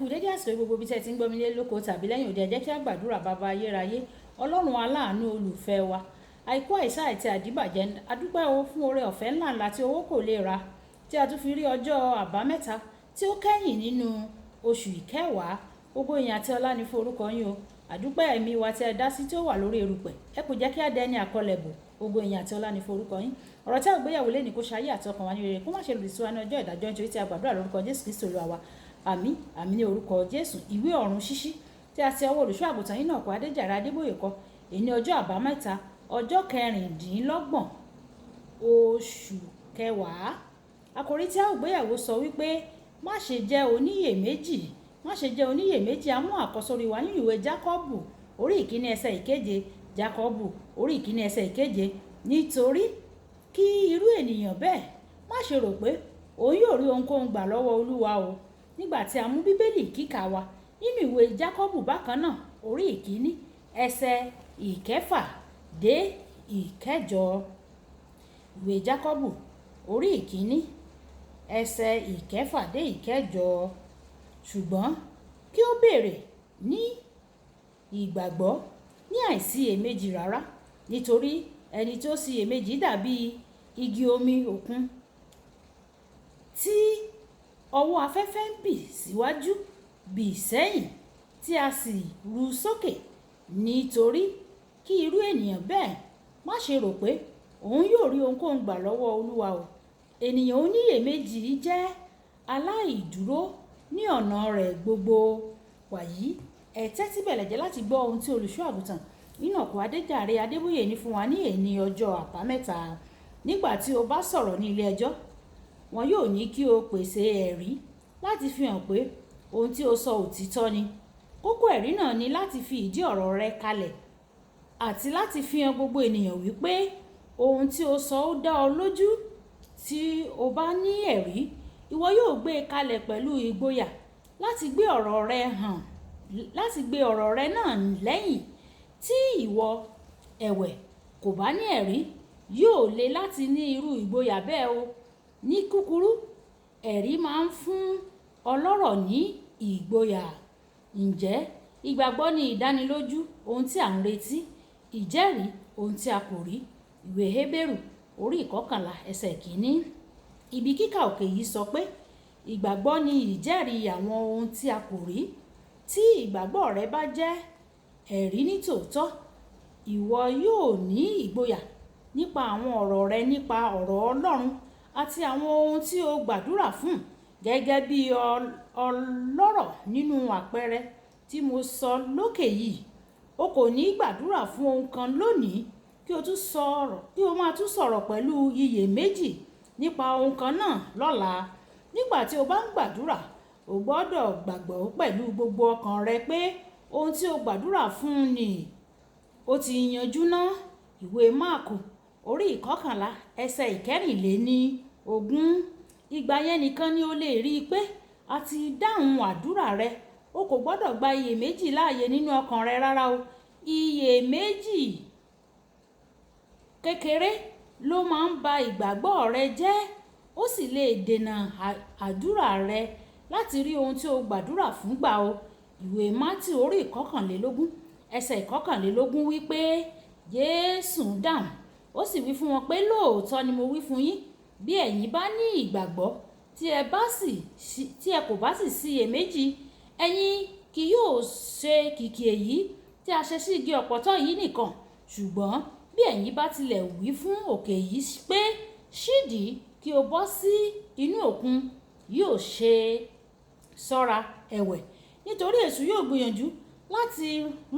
Kú dédé àsìkò gbogbo ibi tí ẹ ti ń gbọ́ mi lé lóko tàbí lẹ́yìn òde. Ẹ jẹ́ kí a gbàdúrà. Bàbá ayérayé, Ọlọ́run aláàánú, olùfẹ́ wa, àìkú, àìsá àti àdìbàjẹ́, adúpẹ́ o fún oore ọ̀fẹ́ ńlá ńlá tí owó kò lè ra, tí a tún fi rí ọjọ́ àbámẹ́ta tí ó kẹ́yìn nínú oṣù ìkẹwàá. Gbogbo ìyìn àti ọlá ni fún orúkọ yín o. Àdúpẹ́ ẹ̀mí wa tí ẹ dá sí tí ó wà lórí erùpẹ̀, ẹ kò jẹ́ kí á dẹni àkọlẹ̀bò. Gbogbo ìyìn àti ọlá ni fún orúkọ yín. Ọ̀rọ̀ tí a gbéyàwó lé ní kó ṣayé àti ọkàn wa ní rere, kó má ṣe lòdì sí wa ní ọjọ́ ìdájọ́, nítorí tí a gbàdúrà lórúkọ Jésù Kristi Olúwa wa. Àmín, àmín ní orúkọ Jésù. Ìwé Ọ̀run Ṣíṣí tí a ti ọwọ́ olùṣọ́ àgùntàn yín náà kọ, Adéjàre Adébóyè kọ, èní ọjọ́ àbámẹ́ta, ọjọ́ 26 oṣù kẹwàá. Àkòrí tí a ó gbéyàwó sọ wípé, "Má ṣe jẹ́ oníyèméjì, má ṣe jẹ́ oníyèméjì." A mú àkọ́sórí wa nínú ìwé Jákọ́bù orí 1 ẹsẹ̀ 7. Jákọ́bù orí 1 ẹsẹ̀ 7. Nítorí kí irú ènìyàn bẹ́ẹ̀ má ṣe rò pé òun yóò rí ohunkóhun gbà lọ́wọ́ Olúwa o. Nígbà tí a mú Bíbélì kíkà wa nínú ìwé Jákọ́bù bákan náà, orí 1 ẹsẹ̀ 6 dé 8. Ìwé Jákọ́bù orí 1 ẹsẹ̀ 6 dé 8. Ṣùgbọ́n kí ó béèrè ní ìgbàgbọ́, ní àìsí iyèméjì rárá, nítorí ẹni tí ó ṣe iyèméjì dàbí igi omi òkun tí ọwọ́ afẹ́fẹ́ ń bì síwájú, bì sẹ́yìn, tí a sì ru sókè. Nítorí kí irú ènìyàn bẹ́ẹ̀ má ṣe rò pé òun yóò rí ohunkóhun gbà lọ́wọ́ Olúwa o. Ènìyàn oníyèméjì jẹ́ aláìdúró ní ọ̀nà rẹ̀ gbogbo. Wàyí, ẹ tẹ́tí bẹ̀lẹ̀ jẹ́ láti gbọ́ ohun tí olùṣọ́ àgùntàn Enoch Adéjàre Adébóyè ní fún wa ní èní ọjọ́ àbámẹ́ta. Nígbà tí o bá sọ̀rọ̀ ní ilé ẹjọ́, wọn yóò ní kí o pèsè ẹ̀rí láti fi hàn pé ohun tí o sọ òtítọ́ ni. Kókó ẹ̀rí náà ni láti fi ìdí ọ̀rọ̀ rẹ kalẹ̀ àti láti fi hàn gbogbo ènìyàn wípé ohun tí o sọ ó dá ọ lójú. Tí o bá ní ẹ̀rí, ìwọ yóò gbé e kalẹ̀ pẹ̀lú ìgboyà láti gbé ọ̀rọ̀ rẹ hàn, láti gbé ọ̀rọ̀ rẹ náà lẹ́yìn. Tí ìwọ ẹ̀wẹ̀ kò bá ní ẹ̀rí, yóò le láti ní irú ìgboyà bẹ́ẹ̀ o. Ní kúkúrú, ẹ̀rí máa ń fún ọlọ́rọ̀ ní ìgboyà. Ǹjẹ́ ìgbàgbọ́ ní ìdánilójú ohun tí à ń retí, ìjẹ́rìí ohun tí a kò rí? Ìwé Hébérù orí 11 ẹsẹ̀ 1. Ibi kíkà òkè yìí sọ pé ìgbàgbọ́ ní ìjẹ́rìí àwọn ohun tí a kò rí. Tí ìgbàgbọ́ rẹ bá jẹ́ ẹ̀rí ní tòótọ́, ìwọ yóò ní ìgboyà nípa àwọn ọ̀rọ̀ rẹ, nípa ọ̀rọ̀ Ọlọ́run àti àwọn ohun tí o gbàdúrà fún. Gẹ́gẹ́ bí ọlọ́rọ̀ nínú àpẹẹrẹ tí mo sọ lókè yìí, o kò ní gbàdúrà fún ohun kan lónìí kí o tún sọ̀rọ̀, kí o máa tún sọ̀rọ̀ pẹ̀lú iyèméjì nípa ohun kan náà lọ́la. Nígbà tí o bá ń gbàdúrà, o gbọ́dọ̀ gbàgbọ́ pẹ̀lú gbogbo ọkàn rẹ pé ohun tí o gbàdúrà fún ni ó ti yanjú náà. Ìwé Máàkù orí 11 ẹsẹ̀ 24. Ìgbà yẹn nìkan ni o lè rí i pé a ti dáhùn àdúrà rẹ. O kò gbọ́dọ̀ gba iyèméjì láàyè nínú ọkàn rẹ rárá o. Iyèméjì kékeré ló máa ń ba ìgbàgbọ́ rẹ jẹ́, ó sì lè dènà àdúrà rẹ láti rí ohun tí o gbàdúrà fún gbà o. Ìwé Mátíù orí 21 ẹsẹ̀ 21 wípé, Jésù dáhùn, ó sì wí fún wọn pé, "Lóòótọ́ ni mo wí fún yín, bí ẹ̀yin bá ní ìgbàgbọ́, tí ẹ kò bá sì sí iyèméjì, ẹ̀yin kì yóò ṣe kìkì èyí tí a ṣe sí igi ọ̀pọ̀tọ́ yìí nìkan, ṣùgbọ́n bí ẹ̀yin bá tilẹ̀ wí fún òkè yìí pé, 'Ṣídìí kí o bọ́ sí inú òkun,' yóò ṣe." Ṣọ́ra ẹ̀wẹ̀, nítorí èṣù yóò gbìyànjú láti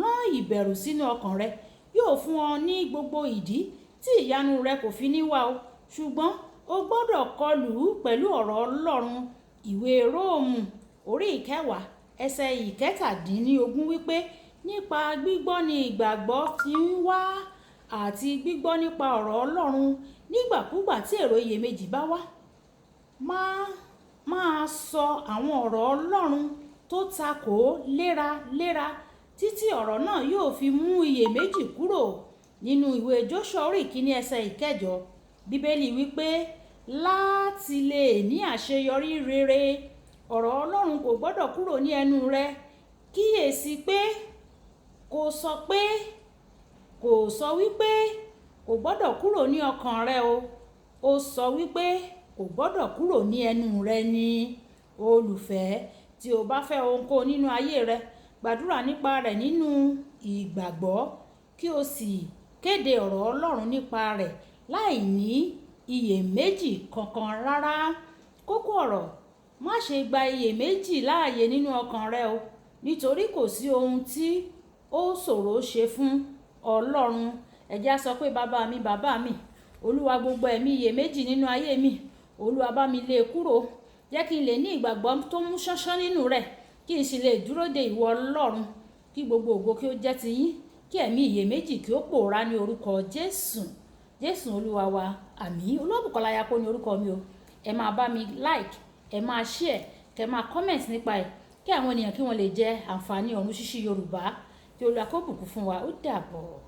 rán ìbẹ̀rù sínú ọkàn rẹ. Yóò fún ọ ní gbogbo ìdí tí ìyanu rẹ kò fi ní wá o. Ṣùgbọ́n o gbọ́dọ̀ kọlù ú pẹ̀lú ọ̀rọ̀ Ọlọ́run. Ìwé Róòmù orí 10 ẹsẹ̀ 17 wípé, nípa gbígbọ́ ni ìgbàgbọ́ ti ń wá, àti gbígbọ́ nípa ọ̀rọ̀ Ọlọ́run. Nígbàkúgbà tí èrò iyèméjì bá wá, máa sọ àwọn ọ̀rọ̀ Ọlọ́run tó takò léra léra títí ọ̀rọ̀ náà yóò fi mú iyèméjì kúrò. Nínú ìwé Jóṣúà orí 1 ẹsẹ̀ 8, Bíbélì wípé láti lè ní àṣeyọrí rere, Ọ̀rọ̀ Ọlọ́run kò gbọ́dọ̀ kúrò ní ẹnu rẹ. Kíyèsi pé kò sọ pé, kò sọ wípé kò gbọ́dọ̀ kúrò ní ọkàn rẹ o. Ó sọ wípé kò gbọ́dọ̀ kúrò ní ẹnu rẹ ni. Olùfẹ́, tí o bá fẹ́ ohunkóhun nínú ayé rẹ, gbàdúrà nípa rẹ̀ nínú ìgbàgbọ́ kí o sì kéde ọ̀rọ̀ Ọlọ́run nípa rẹ̀ láìní iyèméjì kankan rárá. Kókó ọ̀rọ̀, má ṣe gba iyèméjì láàyè nínú ọkàn rẹ o, nítorí kò sí ohun tí ó ṣòro ṣe fún Ọlọ́run. Ẹ jẹ́ á sọ pé bàbá mi, bàbá mi, Olúwa, gbogbo ẹ̀mí iyèméjì nínú ayé mi, Olúwa bá mi lé e kúrò. Jẹ́ kí n lè ní ìgbàgbọ́ tó mú ṣánṣán nínú rẹ̀, kí n sì lè dúró de ìwọ Ọlọ́run, kí gbogbo ògo kí ó jẹ́ ti yín, kí ẹ̀mí iyèméjì kí ó pòórá ní orúkọ Jésù. Jésù Olúwa wa. Àmín. Olúwabùkọ́lá Ayako ní orúkọ mi o. Ẹ máa bá mi like, ẹ máa share, kẹ máa comment nípa ẹ̀, kí àwọn ènìyàn kí wọ́n lè jẹ àǹfààní ọ̀run ṣíṣí Yorùbá. Kí Olúwa kó bùkún fún wa. Ó dàbọ̀.